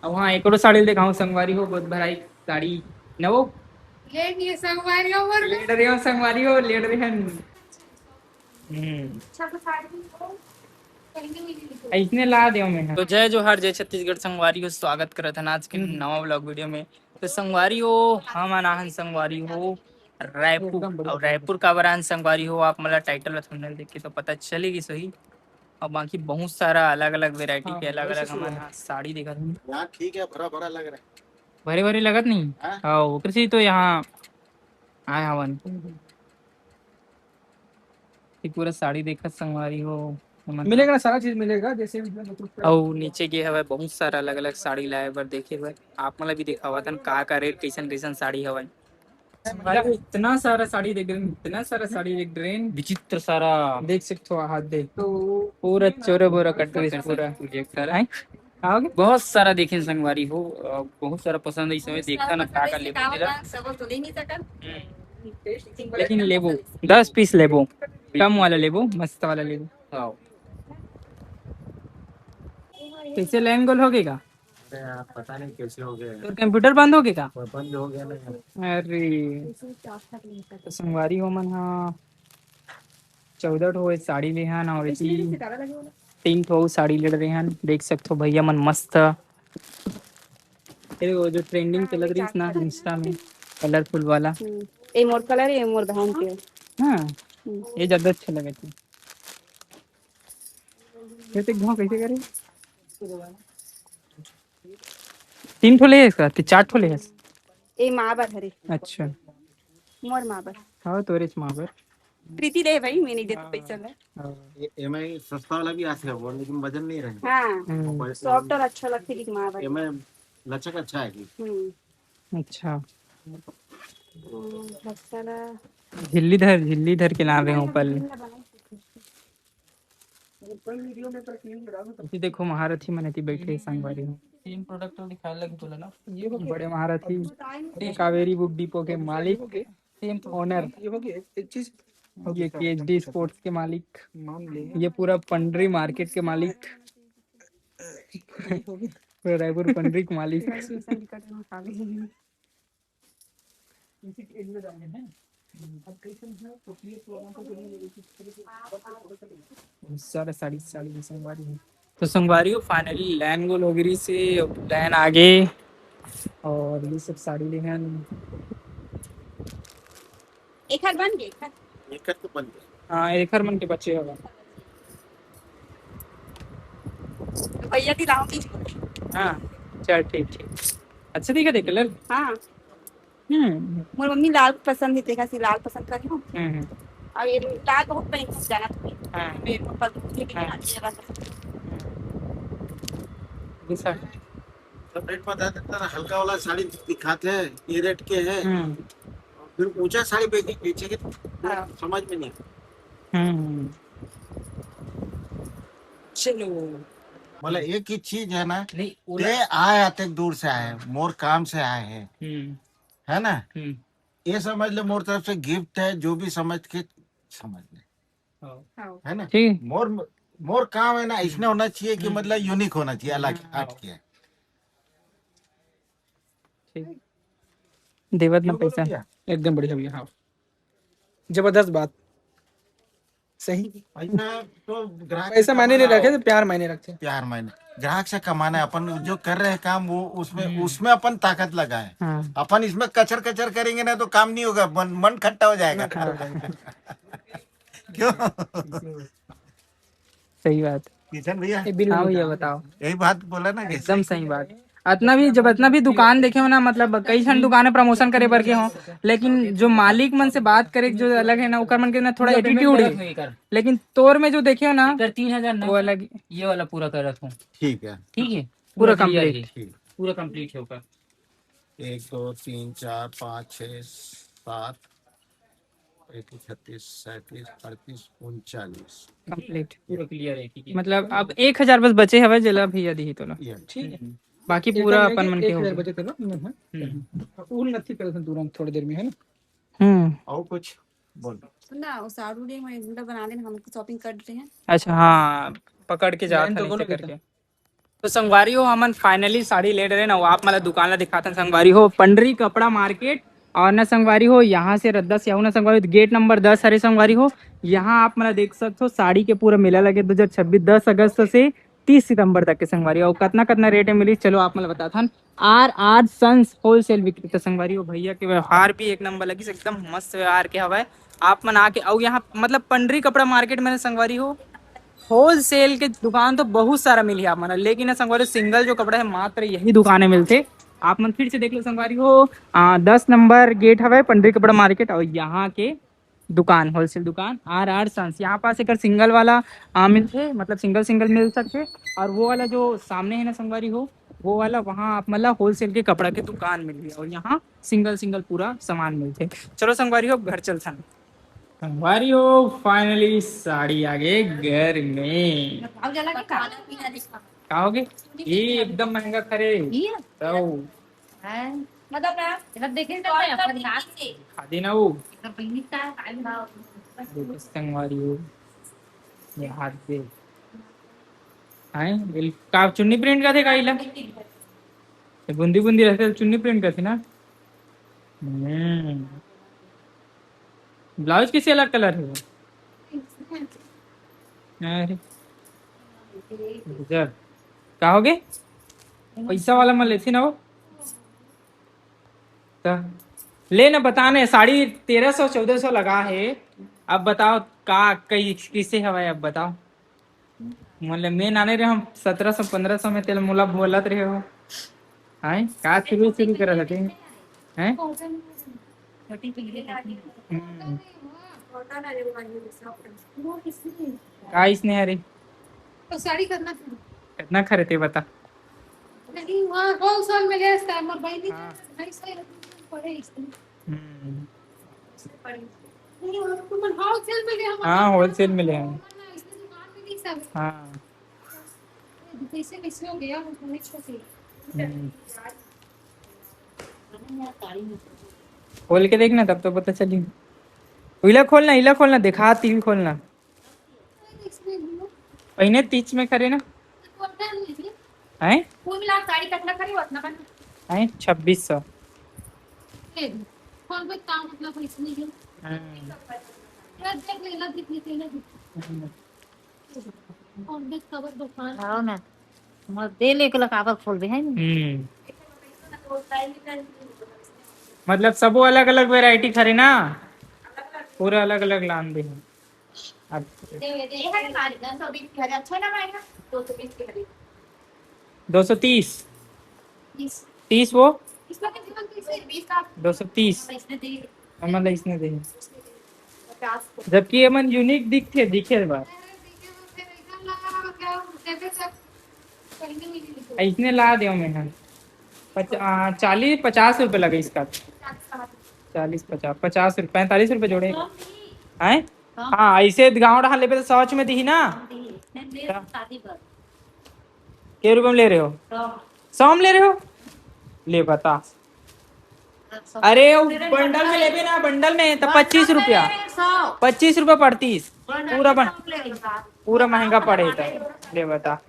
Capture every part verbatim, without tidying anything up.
अब हाँ, एकरो साड़ी देखाऊं संगवारी हो, बहुत भराई साड़ी। न वो लेट ये संगवारी हो, बर लेट रहे हो संगवारी हो, लेट रहे हन। हम्म। अच्छा, तो साड़ी हो, पहने हुई नहीं। अइसने ला देव मैं। तो जय जोहार, जय छत्तीसगढ़ संगवारी हो, स्वागत करत हन आज के हम्म। नवा vlog video में। तो संगवारी हो, हम आना हन संगवारी हो रायपुर। एकदम बढ़िया। और रायपुर काबर आन संगवारी हो, आप मोला title और thumbnail देख के तो पता चलेगी सही। और बाकी बहुत सारा अलग-अलग variety हाँ, के अलग-अलग हमन ह साड़ी देखत हन। यहाँ ठीक है, भरा भरा लग रहा है। भरे भरे लगत नहीं? हाँ। हाँ, ओकर से ही तो यहाँ आए हवन। हम्म। ये पूरा साड़ी देखत संगवारी हो, हमन मिलेगा ना, सारा चीज मिलेगा, जैसे मतलब अउ नीचे गे हवय बहुत सारा अलग-अलग साड़ी लाए बर, देखे बर। आप मन ला भी देखावत हन का का rate, कइसन कइसन साड़ी हवय। भाई, इतना सारा साड़ी देख रहे हैं, इतना सारा साड़ी देख रहे हैं। विचित्र सारा। देख सकते हो, हाथ देख। तो पूरा चोरा बोरा कट रही है, पूरा। पूरा एक सारा। हैं? का होगे? बहुत सारा देखे संगवारी हो, अ, बहुत सारा पसंद है, इस समय देखा ना का का लेबो तेला। सब तो ले नहीं सकत। हम्म। लेकिन लेबो, दस piece लेबो, कम वाला लेबो, मस्त वाला लेबो। हाँ। कैसे line गोल होगे का? अरे यार, पता नहीं कैसे हो गया। तो computer बंद होगे का? वो बंद हो गया ना यार। अरे, तो संगवारी हो मन हा चौदह ठो साड़ी ले हन और इसी तीन ठो साड़ी ले रहे हन। देख सकथो भैया मन मस्त। ये वो जो trending चलत रही ना Insta में, colourful वाला। हम्म। ये मोर colour, ये मोर बहन के। हाँ, हम्म। ये ज्यादा अच्छा लगे थे। ये तो घाव कैसे करे? तीन ठो ले इसका, कि चार ठो ले है? ए माँ बर हरे। अच्छा। मोर माँ बर। हाँ, तोरे माँ बर। प्रीति दे भाई, मैं नहीं देती पैसा ले। हाँ। ये, ये में सस्ता वाला भी आथे वो, लेकिन वजन नहीं रहे। हाँ। हम्म। Soft और अच्छा लगथे कि माँ बर। ये में लचक अच्छा है कि। हम्म। अच्छा। हम्म, लचक वाला। झिल्ली धर, झिल्ली धर के लावे हूँ पहले। ये देखो महारथी मन एती बैठे हे संगवारी हो। तीन product तो दिखाए लगे तोला ना। ये हो गया। बड़े महारथी, कावेरी book depot के मालिक, same तो owner। ये हो गया, एक चीज। ये PhD Sports के मालिक, मान ले। ये पूरा पंडरी market के मालिक, ये हो गया। पूरा रायपुर पंडरी के मालिक। बहुत सारा साड़ी, साड़ी भी संगवारी है। तो संगवारी हो, finally line गोल हो गिरी से, अब line आगे और ये सब साड़ी ले हैं। एक हर बन गए, एक हर। एक हर तो बन गए। हाँ, एक हर मन के बचे होगा। तो भैया दिलाऊंगी। हाँ, चल ठीक, ठीक। अच्छा दिखा दे colour। हाँ। हम्म। मोर मम्मी लाल पसंद है, देखा सी लाल पसंद करी हूँ। हम्म, हम्म। और ये लाल बहुत पहन के जाना तुम्हें। हाँ। मेरे को पसंद है, हाँ। ये वाला। दूसरा। सब rate बता देता ना, हल्का वाला साड़ी दिखाते हैं, ये rate के है। हम्म। फिर ऊंचा साड़ी बेचे, बेचे के हाँ। समझ में नहीं आता। हम्म। चलो। बोले, एक ही चीज है ना, नहीं, वो ते ना आए आते दूर से आए, मोर काम से आए हैं, हम्म। है ना? हम्म। ये समझ ले, मोर तरफ से gift है, जो भी समझ के समझ ले। हाँ। हाँ। है ना? ठीक। मोर, मोर काम है ना, इसने होना चाहिए कि हम्म। मतलब unique होना चाहिए, अलग, हाँ। हट के। ठीक। देवत ना क्यों बोलो पैसा। भैया? एकदम बढ़िया भैया, हाँ। जबरदस्त बात। सही। पैसा तो ग्राहक पैसा से मायने नहीं कमाना रखे, हो। तो प्यार मायने रखते हैं। प्यार मायने। ग्राहक से कमाना है, अपन जो कर रहे हैं काम, वो उसमें, हम्म। उसमें अपन ताकत लगाए। हाँ। अपन इसमें कचर कचर करेंगे ना, तो काम नहीं होगा, मन, मन खट्टा हो जाएगा। मन खराब हो जाएगा। क्यों? सही बात। किशन भैया, ये बिल हाँ नहीं भैया, उठा। बताओ। यही बात बोला ना, एकदम कैसे? सही बात। अतना भी, जब अतना भी दुकान देखे हो ना, मतलब, कई झन दुकान में promotion करे बर के हो, लेकिन जो मालिक मन से बात करे, जो अलग है ना, ओकर मन के ना थोड़ा पूरा payment attitude करत है। हो एकर। लेकिन तोर में जो देखे हो ना, एकर तीन हजार ना, वो अलग। ये वाला पूरा करत हो। ठीक है। ठीक है? पूरा पूरा clear complete। है। ठीक। पूरा complete है ओकर। एक, दो, तीन, चार, पाँच, छः, सात, पैंतीस, छत्तीस, सैंतीस, अड़तीस, उनचालीस। Complete। पूरा clear है, ठीक है। मतलब, अब एक हजार बस बचे हवय, जेला भैया दिही तोला। ये। ठीक है। बाकी एक पूरा हजार अपन मन के एक हजार हो गए। बचे थे ना, हम्म। हम्म। ऊन नथी करे थे तुरंत थोड़ी देर में, है ना? हम्म। और कुछ बोल। ना, वो साड़ू डे में गुंडा बना देना, हम shopping कर रहे हैं। अच्छा, हाँ, पकड़ के जात line तो हन ऐसे बोलो करके। तो संगवारी हो, हमन finally साड़ी ले डरे ना, वो आप मन ला दुकान ला दिखाथन संगवारी हो, पंडरी कपड़ा मार्केट। और ना संगवारी हो, यहाँ से रद्दा से आऊ ना संगवारी हो, गेट नंबर दस हरे संगवारी हो। यहाँ आप मन ला देख सकत हो, साड़ी के पूरा मेला लगे दो हज़ार छब्बीस, दस अगस्त से तीस सितंबर तक के संगवारी हो। और कतना कतना रेट में मिली, चलो आप मन ला बताथन। आर आर सन्स होलसेल विक्रेता संगवारी हो, भैया के व्यवहार भी एक नंबर लगिस, एकदम मस्त व्यवहार के हवय। आप मन आके, अउ यहाँ मतलब पंडरी कपड़ा मार्केट में संगवारी हो, होलसेल के दुकान तो बहुत सारा मिलही आप मन ला, लेकिन ना संगवारी, सिंगल जो कपड़ा है मात्र यही दुकान में मिलथे। आप मन फिर से देख लो संगवारी हो, आ, दस नंबर गेट हवय पंडरी कपड़ा मार्केट, और यहाँ के दुकान, होलसेल दुकान आर आर सन्स। यहाँ पास एकर सिंगल वाला आ, मिलथे, मतलब सिंगल सिंगल मिल सकथे। और वो वाला जो सामने है ना संगवारी हो, वो वाला, वहाँ आप मन ला होलसेल के कपड़ा के दुकान मिलही, और यहाँ सिंगल सिंगल पूरा सामान मिलथे। चलो संगवारी हो, घर चलथन। संगवारी हो, finally साड़ी आ गे घर में। अब जला के खाना पीना दिखा। का होगे? ये एकदम महंगा खरे। ये? तो हैं? मतलब ना, मतलब देखे तो अपन हाथ से। खा देना वो। एकदम पहली का है, खाली ना। देखो संगवारी हो, ये हाथ दे। हैं? बिल-, का चुन्नी प्रिंट का थे का इला? ये बूंदी बूंदी रहते तो चुन्नी प्रिंट का थे ना? हम्म। ब्लाउज किसी अलग कलर है वो? अरे। गजब। का होगे? पैसा वाला मन लेथे ना वो। त ले ना, बता ने, साड़ी तेरह सौ, चौदह सौ लगा है। अब बताओ का, कई, किसे हवय, अब बताओ। मतलब मैं नाने रहे हम सत्रह सौ, पन्द्रह सौ में तेल मोला बोलत रहे हो। हैं? का शुरू, शुरू करत हते? हैं? हम्म। का इसने हरे? तो साड़ी करना था। कितना खरे ते बता। नहीं, वहाँ होलसेल में ले सकता है, हमारे भाई ने हाँ। ढाई सौ रुपये पड़े इसमें। हम्म। पड़े। नहीं, वो तो मन होलसेल में ले, हम हाँ, होलसेल में ले हम। इसमें दुकान में नहीं सब। हाँ। कैसे, कैसे हो गया, वो थोड़ी छोटी। हम्म। खोल के देखना, तब तो पता चली। इला खोलना, इला खोलना, देखा, तिल खोलना। इसमें भी हो। पहिने तीच में करे ना। हैं? कुल मिला साड़ी कितना खरी हो, उतना बन। हैं? छब्बीस सौ। ए, कौन कोई काम, मतलब, इसमें जो। हम्म। यार, देख लेना, देख लेते हैं ना। हम्म। कौन देख, कवर दुकान। आओ ना। मोर दे ले के ला काबर खोलबे, है नी? हम्म। मतलब सबो अलग-अलग variety खरे ना, पूरा अलग-अलग लान दे हे। अब ये है ना, साड़ी दो सौ बीस की हरी, अच्छा ना भाई ना? दो सौ बीस की हरी। दो सौ तीस? तीस। तीस वो? इसका कितना, तीस है, बीस का। दो सौ तीस। इसने दे। हमन ला इसने दे। पचास को। जबकि ये मन unique दिखथे, दिखे बार। इसने ला देव मैं ह। पच-, आ, चालीस, पचास रुपये लगे इसका। चालीस, पचास, पचास रुपये, पैंतालीस रुपये जोड़े। हैं? हाँ, ऐसे गाँव डहार लेबे तो सौ में दिही ना। के रुपये में ले रहे हो? सौ में ले रहे हो? ले बता। अरे, वो बंडल में लेबे ना, बंडल में तो पच्चीस रुपया। पच्चीस रुपया पड़तीस। पूरा बन-, पूरा महंगा पड़े था। ले बता।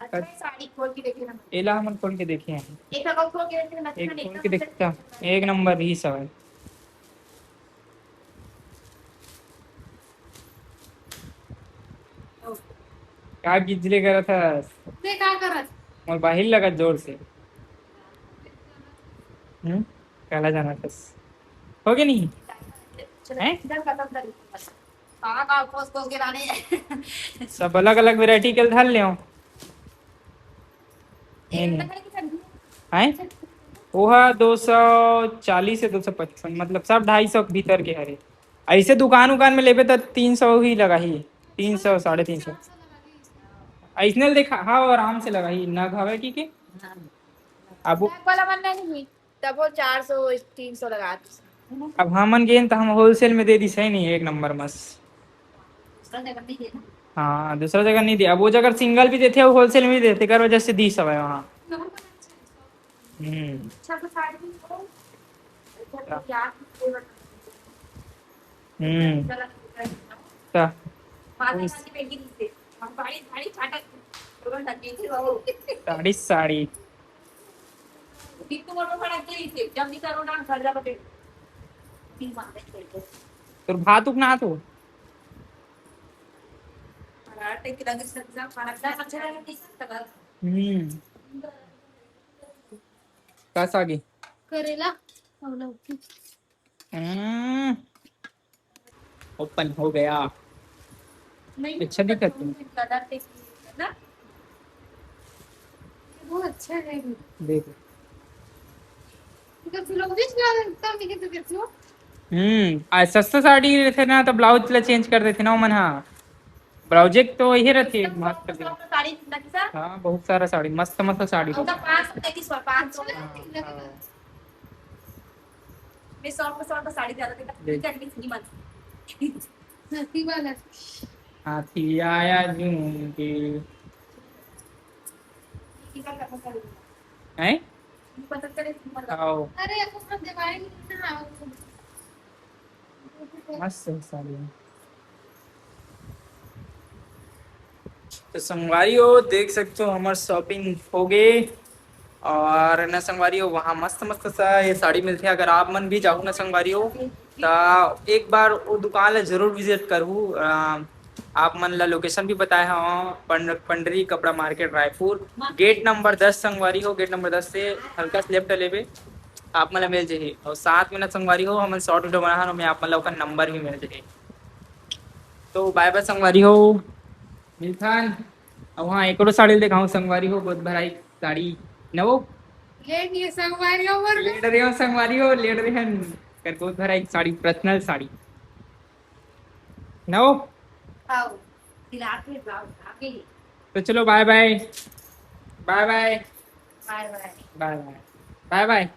अच्छा, ये साड़ी खोल के देखे ना। एला हमन खोल के देखे हैं। एक ठो खोल के देखे ना, एक खोल के देखता। एक नंबर ही सवाल। का गिजले करत हस? ते का करत? मोर बाहिर लगत जोर से। हम्म? काला जानत हस? हो गया नहीं? हैं? सारा का खोस खोस के लाने। सब अलग-अलग variety के धर लेव। हैं? वो हा दो सौ चालीस से दो सौ पचपन, मतलब सब ढाई सौ के भीतर के हरे। ऐसे दुकान उकान में लेबे त तीन सौ ही लगाही, तीन सौ, साढ़े तीन सौ। ऐसने ल देखा, हाँ, आराम से लगाही, नग हवे कि के? अब वो वाला मन नहीं हुई, तब वो चार सौ, तीन सौ लगा दीस। अब हमन गेन त हम wholesale में दे दिस, है नहीं, एक नंबर मस। दूसरा जगह नहीं देना। हाँ, दूसरा जगह नहीं दे। अब वो जगह single भी देथे, wholesale में भी देथे, कर वजह से दिस हवे वहाँ। हम्म। अच्छा, तो साड़ी भी हो। अच्छा, तो क्या? हम्म। गलत हो गया। अच्छा। माथे, माथे पे गिरी से। हम भारी, भारी फाटक। साड़ी, साड़ी। तोर भात उक ना तो। हम्म। का सागी? करेला अउ लौकी। हम्म। ओपन हो गया। नहीं, अच्छा दिखत है। ज्यादा टेस्टी है ना? वो अच्छा है भी। देख। इधर ब्लाउज ना कम दिखे तो कैसे हो? हम्म, आ सस्ता साड़ी रहिथे ना, तो ब्लाउज ला चेंज कर देथे ना ओमन हा। ब्लाउज एक तो यही रहिथे, मस्त। साड़ी रहिथे। हाँ, बहुत सारा साड़ी, मस्त मस्त साड़ी रहिथे। पाँच सौ तैंतीस, पाँच सौ। हाँ, हाँ। मैं शॉर्ट में, शॉर्ट में साड़ी ज्यादा देखा, देख। क्या नहीं, नहीं मन। हाथी वाला। हाथी आया झूम के। हैं? आओ। अरे, अब हम दिवाली में ना आओ। मस्त है साड़ी। तो संगवारी हो, देख सकते हो, हमार शॉपिंग हो गए। और ना संगवारी हो, वहाँ मस्त मस्त सा ये साड़ी मिलथे। अगर आप मन भी जाहू ना संगवारी हो, त एक बार वो दुकान ला जरूर विजिट करहू। अ, आप मन ला लोकेशन भी बताए हव, पंड-, पंडरी कपड़ा मार्केट रायपुर, गेट नंबर दस संगवारी हो। गेट नंबर दस से हल्का से लेफ्ट लेबे, आप मन ला मिल जाही। और साथ में ना संगवारी हो, हमन शॉर्ट वीडियो बनाए हन, ओमे आप मन ला ओकर नंबर भी मिल जाही। तो बाय बाय संगवारी हो, मिलथन। अब हाँ, एकरो साड़ी देखाऊं संगवारी हो, बहुत भराई साड़ी नवो। ले लिए संगवारी हो, बोल। लेट रहे हो संगवारी हो, लेट रहे हन। कर बहुत भराई साड़ी, पर्सनल साड़ी नवो। आओ, दिलाते जाओ, आगे। तो चलो, बाय बाय। बाय बाय। बाय बाय। बाय बाय। बाय बाय।